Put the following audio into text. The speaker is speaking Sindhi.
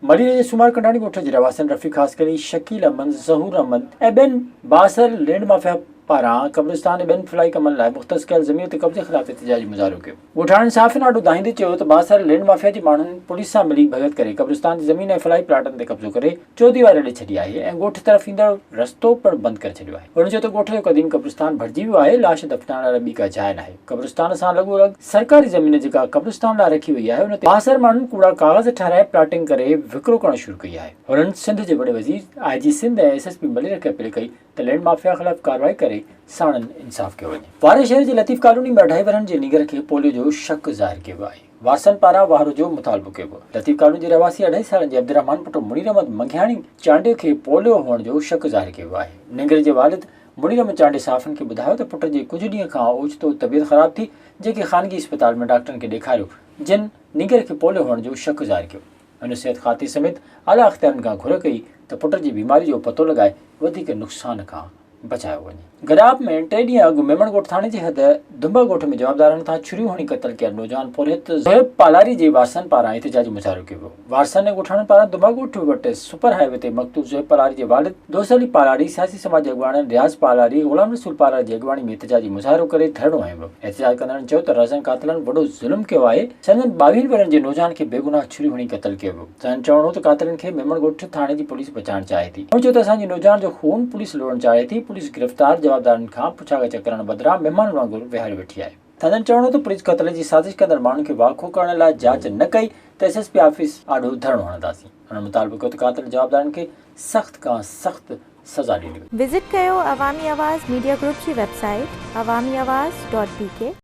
ملير جي سومار ڪنڊاڻي ڳوٺ جي رهواسين رفيق خاصخيلي، شڪيل احمد، ظهور احمد ۽ ٻين بااثر لينڊ مافيا پاران قبرستان ۽ ٻين فلاحي ڪمن لاء مختص ڪيل زمين تي قبضي خلاف احتجاجي مظاهرو ڪيو. ڳوٺاڻن صحافين آڏو دانهيندي چيو ته بااثر لينڊ مافيا جي ماڻهن پوليس سان ملي ڀڳت ڪري قبرستان جي زمين ۽ فلاحي پلاٽن تي قبضو ڪري چوديواري اڏي ڇڏي آهي ۽ ڳوٺ طرف ايندڙ رستو پڻ بند ڪري ڇڏيو آهي. هن چيو ته ڳوٺ جو قديم قبرستان ڀرجي ويو آهي، لاش دفنائڻ لاء ٻي ڪا جاء ناهي. قبرستان سان لڳو لڳ سرڪاري زمين جيڪا قبرستان لاء رکي وئي آهي ان تي بااثر ماڻهن ڪوڙا ڪاغذ ٺهرائي پلاٽنگ ڪري وڪرو ڪرڻ شروع ڪئي آهي. هنن سنڌ جي وڏي وزير، آء جي Sindh ۽ S S P Malir کي اپيل ڪئي ته لينڊ مافيا خلاف ڪارروائي ڪري ساڻن انصاف ڪيو وڃي. وارهه شهر جي لطيف ڪالوني ۾ اڍائي ورهين جي نينگر کي پوليو جو شڪ ظاهر ڪيو ويو آهي، وارثن پاران واهرو جو مطالبو ڪيو ويو. لطيف ڪالوني جي رهواسي اڍائي سالن جي عبدالرحمان پٽ منير احمد منگهياڻي چانڊيو کي پوليو هئڻ جو شڪ ظاهر ڪيو ويو آهي. نينگر جي والد منير احمد چانڊيي صحافين کي ٻڌايو ته پٽ جي ڪجهه ڏينهن کان اوچتو طبيعت خراب ٿي، جنهن کي خانگي اسپتال ۾ ڊاڪٽرن کي ڏيکاريو، جن نينگر کي پوليو هئڻ جو شڪ ظاهر ڪيو. هن صحت کاتي سميت اعليٰ اختيارين کان گهر ڪئي ته پٽ جي بيماري جو پتو لڳائي وڌيڪ نقصان کان بچايو وڃي. گڏاپ ۾ ٽي ڏينهن اڳ ميمڻ ڳوٺ ٿاڻي جي حد دنبا ڳوٺ ۾ جوابدارن هٿان ڇريون هڻي قتل ڪيل نوجوان پورهيت زوهيب پالاري جي وارثن پاران احتجاجي مظاهرو ڪيو ويو. وارثن ۽ ڳوٺاڻن پاران دنبا ڳوٺ وٽ سپر هاء وي تي مقتول زوهيب پالاري جي والد دوست علي پالاري، سياسي سماجي اڳواڻن رياض پالاري، غلام رسول پالاري جي اڳواڻي ۾ احتجاجي مظاهرو ڪري ڌرڻو هنيو ويو. احتجاج ڪندڙن چيو ته رهزن قاتلن وڏو ظلم ڪيو آهي، سندن ٻاويهن ورهين جي نوجوان کي بيگناهه ڇري هڻي قتل ڪيو ويو. سندن چوڻ هو ته قاتلن کي ميمڻ ڳوٺ ٿاڻي جي پوليس بچائڻ چاهي ٿي. هن چيو ته اسان جي نوجوان جو خون پوليس لوڙڻ چاهي ٿي، پوليس گرفتار جوابدارن کان پڇا ڳاڇا ڪرڻ بدران مهمانن وانگر ويهاريو ويٺي آهي. سندن چوڻ هو ته پوليس قتل جي سازش ڪندڙ ماڻهن کي واکو ڪرڻ لاء جاچ نه ڪئي ته ايس ايس پي آفيس آڏو ڌرڻو هڻنداسين. هنن مطالبو ڪيو ته قاتل جوابدارن کي سخت کان سخت سزا ڏني وڃي. وزٽ ڪيو عوامي آواز ميڊيا گروپ جي website Awami Awaz dot B K.